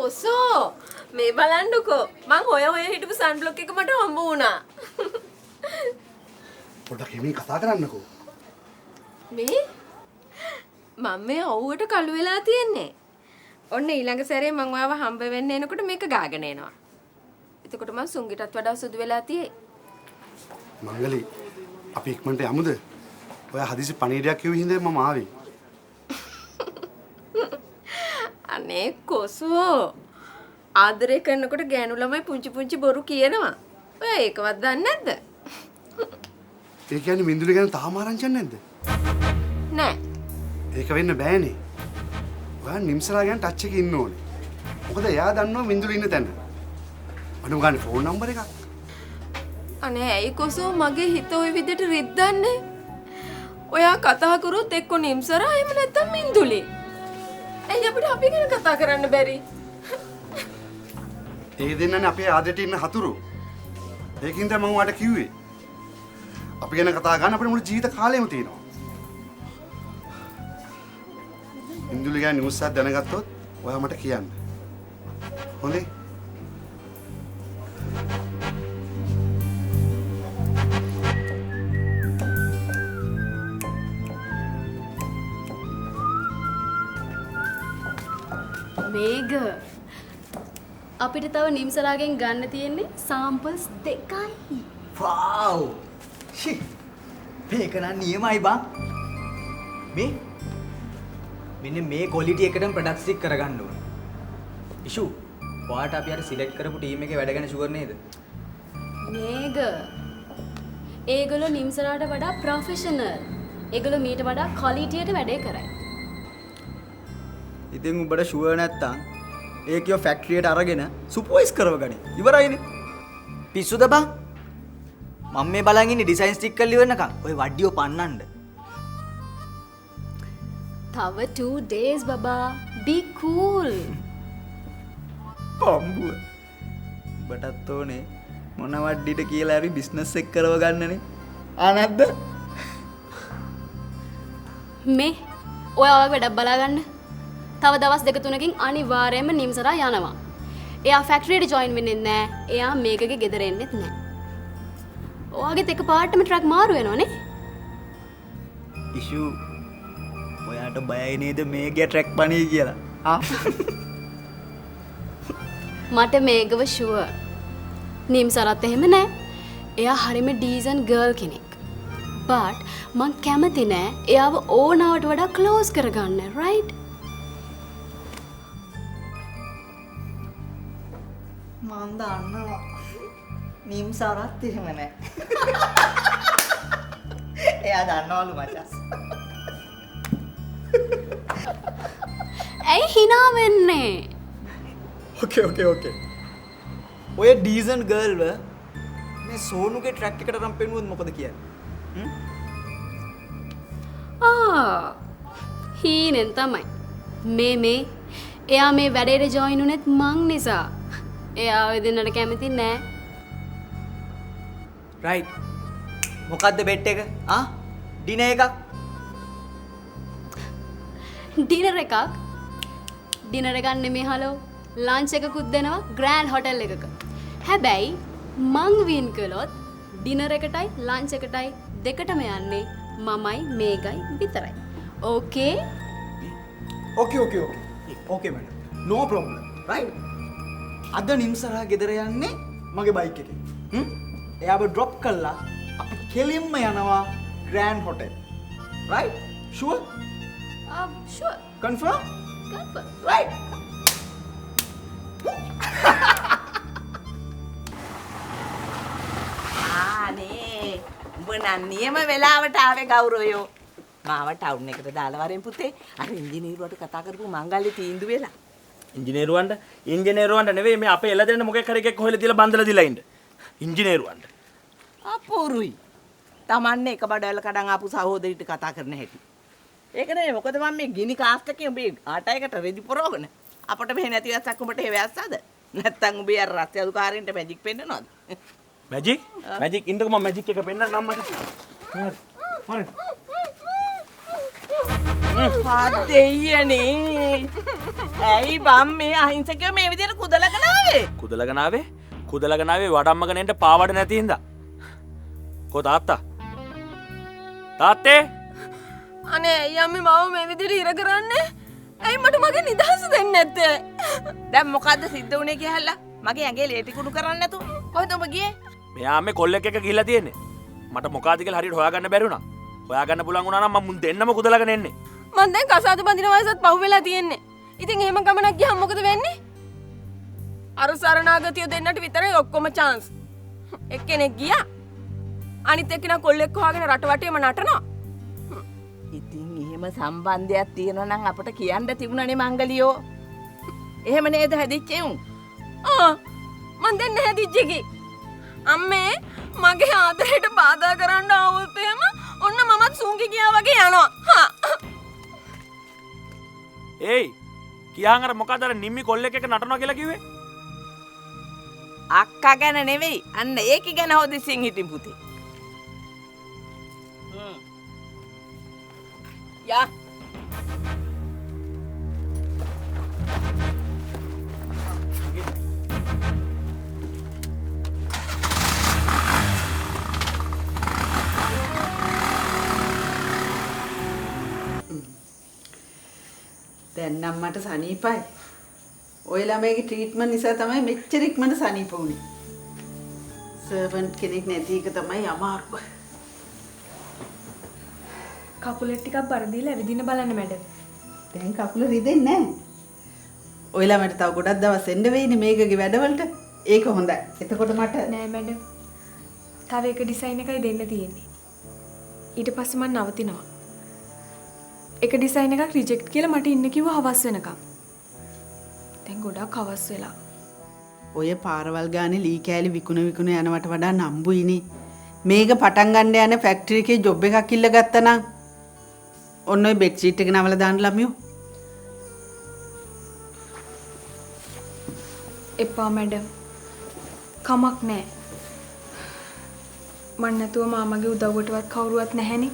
කොසෝ මේ බලන්නකෝ මං හොය හොය හිටපු සන් බ්ලොක් එක මට හම්බ වුණා. පොඩ්ඩක් හිමින් කතා කරන්නකෝ. මේ මං මේ අවුවට කළු වෙලා තියෙන්නේ. ඔන්න ඊළඟ සැරේ මං ඔයාව හම්බ වෙන්න එනකොට මේක ගාගෙන එනවා. එතකොට මං සුංගිටත් වඩා සුදු වෙලා තියෙයි. මංගලි අපි ඉක්මනට යමුද? ඔයා හදිසි පණිවිඩයක් කිව්ව හින්දා මම ආවේ. අනේ කොසෝ ආදරය කරනකොට ගෑනු ළමයි පුංචි පුංචි බොරු කියනවා. ඔයා ඒකවත් දන්නේ නැද්ද? ඒ කියන්නේ මින්දුලි ගැන තාම ආරංචියක් නැද්ද? නෑ. ඒක වෙන්න බෑනේ. ඔයා නිම්සලා ගැන ටච් එකේ ඉන්න ඕනේ. මොකද එයා දන්නවා මින්දුලි ඉන්න තැන. අඩුම ගානේ ෆෝන් නම්බර් එකක්. අනේ ඇයි කොසෝ මගේ හිත ඔය විදිහට රිද්දන්නේ? ඔයා කතා කරොත් එක්ක නිම්සරා එහෙම නැත්නම් මින්දුලි. ඇයි අපිට අපි ගැන කතා කරන්න බැරි? ඒ දෙන්නනේ අපේ ආදරේට ඉන්න හතුරු. ඒකින්ද මම ඔයාට කිව්වේ. අපි ගැන කතා කරන්න අපිට මුළු ජීවිත කාලෙම තියෙනවා. මින්දුලි ගැන නිවුස් එකක් දැනගත්තොත් ඔයා මට කියන්න. හොඳේ? මේග අපිට තව නිම්සලාගෙන් ගන්න තියෙන්නේ සාම්පල්ස් දෙකයි. වාව්. ෂි. මේක නම් නියමයි බං. මේ මෙන්න මේ ක්වොලිටි එකටම ප්‍රොඩක්ට්ස් ටික කරගන්න ඕනේ. ඉෂු, ඔයාට අපි අර සිලෙක්ට් කරපු ටීම් එකේ වැඩ ගැන ෂුවර් නේද? මේග ඒගොල්ලෝ නිම්සලාට වඩා ප්‍රොෆෙෂනල්. ඒගොල්ලෝ මීට වඩා ක්වොලිටියට වැඩේ කරයි. ඉතින් උඹට ෂුවර් නැත්තම් ඒකියෝ ෆැක්ටරියට අරගෙන සුපර්වයිස් කරවගනි. ඉවරයිනේ. පිස්සුද බං? මම මේ බලන් ඉන්නේ ඩිසයින්ස් ටික කරලා ඉවරනකම් ඔය වඩියෝ පන්නන්න. තව 2 days බබා. Be cool. පම්බුව. උඹටත් ඕනේ මොන වඩ්ඩිට කියලා හරි බිස්නස් එක කරව ගන්නනේ. ආ නැද්ද? මේ ඔයා ඔයාගේ වැඩක් බලා ගන්න. තව දවස් දෙක තුනකින් අනිවාර්යයෙන්ම නිම්සරා යනවා. එයා ෆැක්ටරියට ජොයින් වෙන්නේ නෑ. එයා මේකගේ ගෙදර එන්නෙත් නෑ. ඔයාගෙත් එක පාටම ට්‍රක් මාරු වෙනවනේ. ඉෂු ඔයාට බයයි නේද මේගේ ට්‍රැක් පණී කියලා? ආ මට මේකව ෂුවර්. නිම්සරත් එහෙම නෑ. එයා හරිම ඩීසන්ට් ගර්ල් කෙනෙක්. බට් මං කැමති නෑ එයාව ඕනාවට වඩා ක්ලෝස් කරගන්න, රයිට්? මං දන්නවා නිම්සරත් එහෙම නෑ. එයා දන්නවලු මචං. ඇයි hina වෙන්නේ? ඕකේ ඕකේ ඕකේ. ඔය ඩීසන්ට් ගර්ල්ව මේ සෝනුගේ ට්‍රැක් එකට අරන් පෙන්නුවොත් මොකද කියන්නේ? ආ හීනෙන් තමයි. මේ මේ එයා මේ වැඩේට ජොයින් වුණෙත් මං නිසා. එයා ඔය දෙන්නට කැමති නෑ. රයිට්. මොකද්ද බෙට් එක? ආ ඩිනර් එකක්. ඩිනර් එකක්? ඩිනර් එකක් නෙමෙයි හලෝ. ලන්ච් එකකුත් දෙනවා ග්‍රෑන්ඩ් හොටෙල් එකක. හැබැයි මං වින් කළොත් ඩිනර් එකටයි ලන්ච් එකටයි දෙකටම යන්නේ මමයි මේගයි විතරයි. Okay? Okay okay okay. Okay madam. No problem. Right? අද නිම්සරා ගෙදර යන්නේ මගේ බයික් එකේ. හ්ම්? එයාව ඩ්‍රොප් කළා අපි කෙලින්ම යනවා grand hotel. Right? Sure? Sure. Confirm? Confirm. Right. අනේ උඹ නම් නියම වෙලාවට ආවේ ගෞරවයෝ. මාව ටවුන් එකට දාලා වරෙන් පුතේ. අර ඉංජිනේරුවට කතා කරපු මංගල්‍ය තීන්දුව වෙලා. ඉංජිනේරුවන්ට නෙවෙයි මේ අපේ එළ දෙන්න මොකෙක් හරි එකෙක් හොයලා දීලා බන්දලා දීලා ඉන්න. ඉංජිනේරුවන්ට. අපූරුයි. තමන්නේ එක බඩවැල කඩන් ආපු සහෝදරිට කතා කරන හැටි. ඒක නෙවෙයි මොකද මම මේ ගිනි කාස්ට් එකේ උඹේ ආටයකට රෙදි පොරවගෙන අපට මෙහෙ නැති වැස්සක් උඹට එහෙ වැස්සද? නැත්තම් උඹේ අර රස්තියාදු කාරයන්ට මැජික් පෙන්නනවද? මැජික්? මැජික් ඉන්නකෝ මම මැජික් එක පෙන්නන්නම් මට. හරි. හරි. හා දෙයියනේ. ඇයි බම් මේ අහිංසකයෝ මේ විදියට කුදලගෙන ආවේ? කුදලගෙන ආවේ? කුදලගෙන ආවේ වඩම්මගෙන එන්න පාවඩ නැති හින්දා. කො තාත්තා? තාත්තේ අනේ ඇයි අම්මේ මාව මේ විදියට ඉර කරන්නේ? ඇයි මට මගේ නිදහස දෙන්නේ නැත්තේ? දැන් මොකද්ද සිද්ධ වුනේ කියලා? මගේ ඇඟේ ලේ ටික උඩු කරන්නේ නැතුව කොහෙද ඔබ ගියේ? මෙයා මේ කොල්ලෙක් එක්ක ගිහිල්ලා තියෙන්නේ. මට මොකාද කියලා හරියට හොයාගන්න බැරි වුණා. හොයාගන්න පුළුවන් වුණා නම් මම මුන් දෙන්නම කුදලගෙන එන්නේ. මං දැන් කසාද බඳින වයසත් පහු වෙලා තියෙන්නේ. ඉතින් එහෙම ගමනක් ගියාම මොකද වෙන්නේ? අර සරණාගතිය දෙන්නට විතරයි ඔක්කොම chance. එක්කෙනෙක් ගියා. අනිත් එක්කෙනා කොල්ලෙක් හොයාගෙන රට වටේම නටනවා. ඉතින් එහෙම සම්බන්ධයක් තියෙනවා නම් අපට කියන්න තිබුණානේ මංගලියෝ. එහෙම නේද හැදිච්ච උන්? ආ මං දෙන්න හැදිච්ච එකේ. අම්මේ මගේ ආදරයට බාධා කරන්න ආවොත් එහෙම ඔන්න මමත් සුන්කි ගියා වගේ යනවා. හා. ඒයි කියාන් අර මොකද අර නිම්මි කොල්ලෙක් එක්ක නටනවා කියලා කිව්වේ? අක්කා ගැන නෙවෙයි අන්න ඒකි ගැන හොදිසියෙන් හිටින් පුතේ. යා දැන් නම් මට සනීපයි. ඔය ළමයිගේ ට්‍රීට්මන්ට් නිසා තමයි මෙච්චර ඉක්මනට සනීප වුනේ. සර්වන්ට් කෙනෙක් නැති එක තමයි අමාරුව. කකුලට ටිකක් බර දීලා ඇවිදින්න බලන්න මැඩම්. දැන් කකුල රිදෙන්නේ නැහැ. ඔය ළමයට තව ගොඩක් දවස් එන්න වෙයිනේ මේකගේ වැඩවලට. ඒක හොඳයි. එතකොට මට නෑ මැඩම්. තව එක ඩිසයින් එකයි දෙන්න තියෙන්නේ. ඊට පස්සේ මං නවතිනවා. එක ඩිසයින් එකක් රිජෙක්ට් කියලා මට ඉන්න කිව්වා හවස් වෙනකම්. දැන් ගොඩක් හවස් වෙලා. ඔය පාරවල් ගානේ ලී කෑලි විකුණ විකුණ යනවට වඩා නම්බුයිනේ. මේක පටන් ගන්න යන ෆැක්ටරි එකේ ජොබ් එකක් ඉල්ල ගත්තා නම් ඔන්න ඔය බෙඩ් ෂීට් එක නවලා දාන්න ළමයෝ. එපා මැඩම්. කමක් නෑ. මං නැතුව මාමගේ උදව්වටවත් කවුරුවත් නැහැනේ.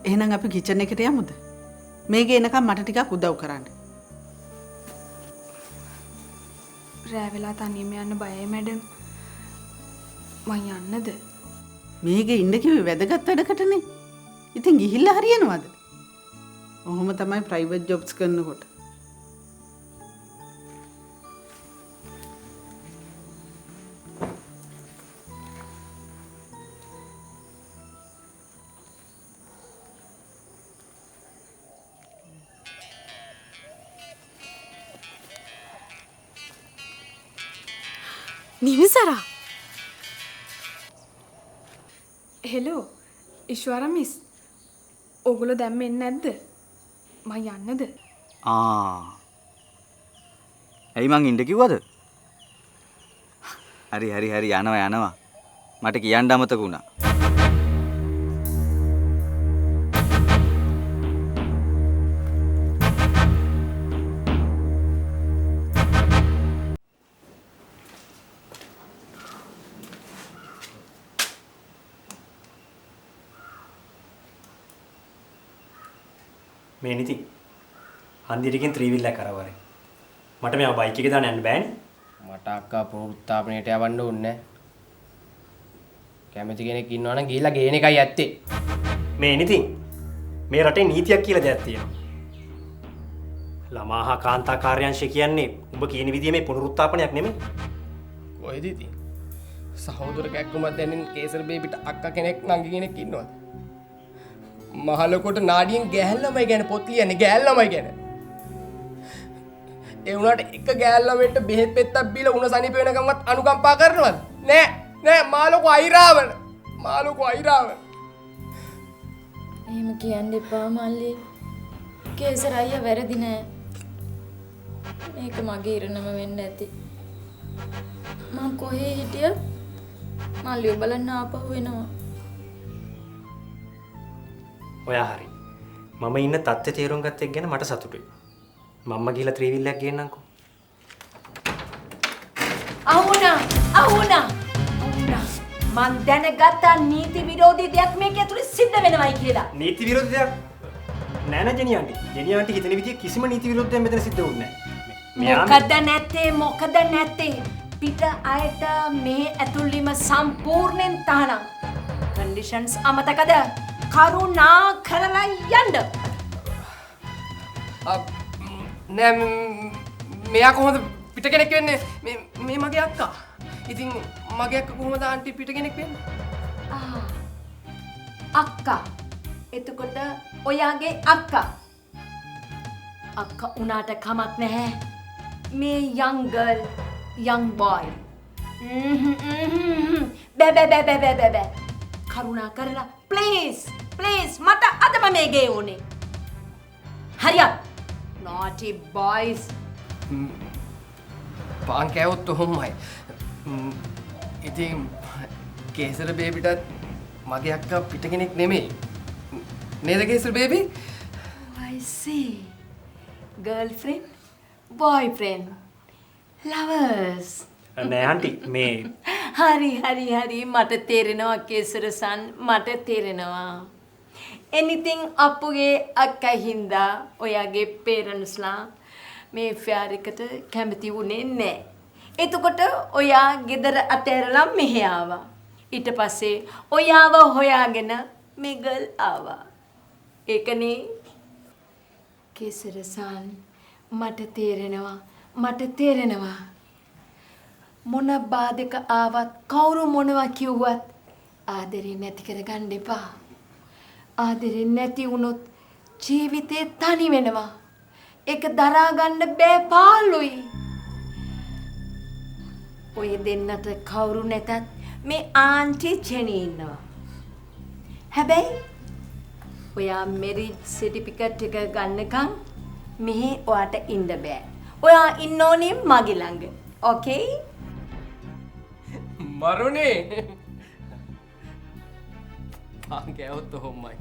එහෙනම් අපි කිචන් එකට යමුද? මේක එනකම් මට ටිකක් උදව් කරන්න. රෑ වෙලා තනියම යන්න බයයි මැඩම්. මං යන්නද? මේක ඉන්න කිව්වේ වැදගත් වැඩකටනේ. ඉතින් ගිහිල්ලා හරියනවද? ඔහොම තමයි ප්‍රයිවට් ජොබ්ස් කරනකොට. නිවිසරා. Hello Ishwara miss. ඕගොල්ලෝ දැන් එන්නේ නැද්ද? මං යන්නද? ආ. ඇයි මං ඉන්න කිව්වද? හරි හරි හරි යනවා යනවා. මට කියන්න අමතක වුණා. මේ නිති හන්දියටකින් ත්‍රිවිල් එකක් කරවරේ. මට මෙයා බයික් එකේ දාන්න යන්න බෑනේ. මට අක්කා පුනරුත්ථාපනයට යවන්න ඕනේ නෑ. කැමති කෙනෙක් ඉන්නවා නම් ගිහිල්ලා ගේන එකයි ඇත්තේ. මේ නිති මේ රටේ නීතියක් කියලා දෙයක් තියෙනවා. ළමා හා කාන්තා කාර්යාංශය කියන්නේ උඹ කියන විදිහේ මේ පුනරුත්ථාපනයක් නෙමෙයි. කොහෙද ඉතින්? සහෝදර කැක්කුමක් දැනෙන කේසර් බේබිට අක්කා කෙනෙක් නංගි කෙනෙක් ඉන්නවද? මහලොකොට නාඩියෙන් ගෑල් ළමයි ගැන පොත් ලියන්නේ ගෑල් ළමයි ගැන. ඒ වුණාට එක ගෑල් ළමයට බෙහෙත් පෙත්තක් බීලා උණ සනීප වෙනකම්වත් අනුකම්පා කරනවද? නෑ නෑ මාලොකෝ අයිරාවන. මාලොකෝ අයිරාවන. එහෙම කියන්න එපා මල්ලි. කේසර් අයියා වැරදි නෑ. මේක මගේ ඉරණම වෙන්න ඇති. මං කොහේ හිටියත් මල්ලිව බලන්න ආපහු එනවා. ඔයා හරි. මම ඉන්න තත්ත්වය තේරුම් ගත්ත එක ගැන මට සතුටුයි. මම්ම ගිහලා ත්‍රිවිල් එකක් ගේන්නම්කෝ. අහුණා අහුණා අහුණා. මං දැනගත්තා නීති විරෝධී දෙයක් මේක ඇතුලේ සිද්ධ වෙනවයි කියලා. නීති විරෝධී දෙයක්? නෑ නෑ ජෙනි ආන්ටි. ජෙනි ආන්ටි හිතන විදිය කිසිම නීති විරුද්ධයක් මෙතන සිද්ධ වුණේ නෑ. මොකද නැත්තේ මොකද නැත්තේ පිට අයට මේ ඇතුල් වීම සම්පූර්ණයෙන් තහනම්. කන්ඩිෂන්ස් අමතකද? කරුණා කරලා යන්න. නෑ මෙයා කොහොමද පිට කෙනෙක් වෙන්නේ? මේ මේ මගේ අක්කා. ඉතින් මගේ අක්කා කොහොමද ආන්ටි පිට කෙනෙක් වෙන්නේ? ආ අක්කා. එතකොට ඔයාගේ අක්කා. අක්කා උනාට කමක් නැහැ. මේ young girl, young boy. බෑ බෑ බෑ බෑ බෑ බෑ. කරුණා කරලා ප්ලීස් ප්ලීස් මට අදම මේ ගේ ඕනේ. හරියක්. Naughty boys. පාන් කෑවොත් ඔහොමයි. ඉතින් කේසර බේබිටත් මගේ අක්කා පිට කෙනෙක් නෙමෙයි. නේද කේසර baby? I see. Girlfriend, boyfriend, lovers. නෑ ආන්ටි මේ හරි හරි හරි මට තේරෙනවා කේසර සන් මට තේරෙනවා. Anything අපුගේ අක්කා හින්දා ඔයාගේ පේරන්ට්ස්ලා මේ ෆෙයාර් එකට කැමති වුණේ නෑ. එතකොට ඔයා ගෙදර අතෑරලා මෙහෙ ආවා. ඊට පස්සේ ඔයාව හොයාගෙන මේ ගර්ල් ආවා. ඒකනේ කේසර සන් මට තේරෙනවා මට තේරෙනවා. මොන බාධක ආවත් කවුරු මොනවා කිව්වත් ආදරේ නැති කරගන්න එපා. ආදරේ නැති වුණොත් ජීවිතේ තනි වෙනවා. ඒක දරා ගන්න බෑ පාළුයි. ඔය දෙන්නට කවුරු නැතත් මේ ආන්ටි ජෙනි ඉන්නවා. හැබැයි ඔයා මෙරිජ් සර්ටිෆිකේට් එක ගන්නකම් මෙහි ඔයාට ඉන්න බෑ. ඔයා ඉන්න ඕනේ මගේ ළඟ. ඕකේ? මරුනේ. පාන් කෑවොත් ඔහොමයි.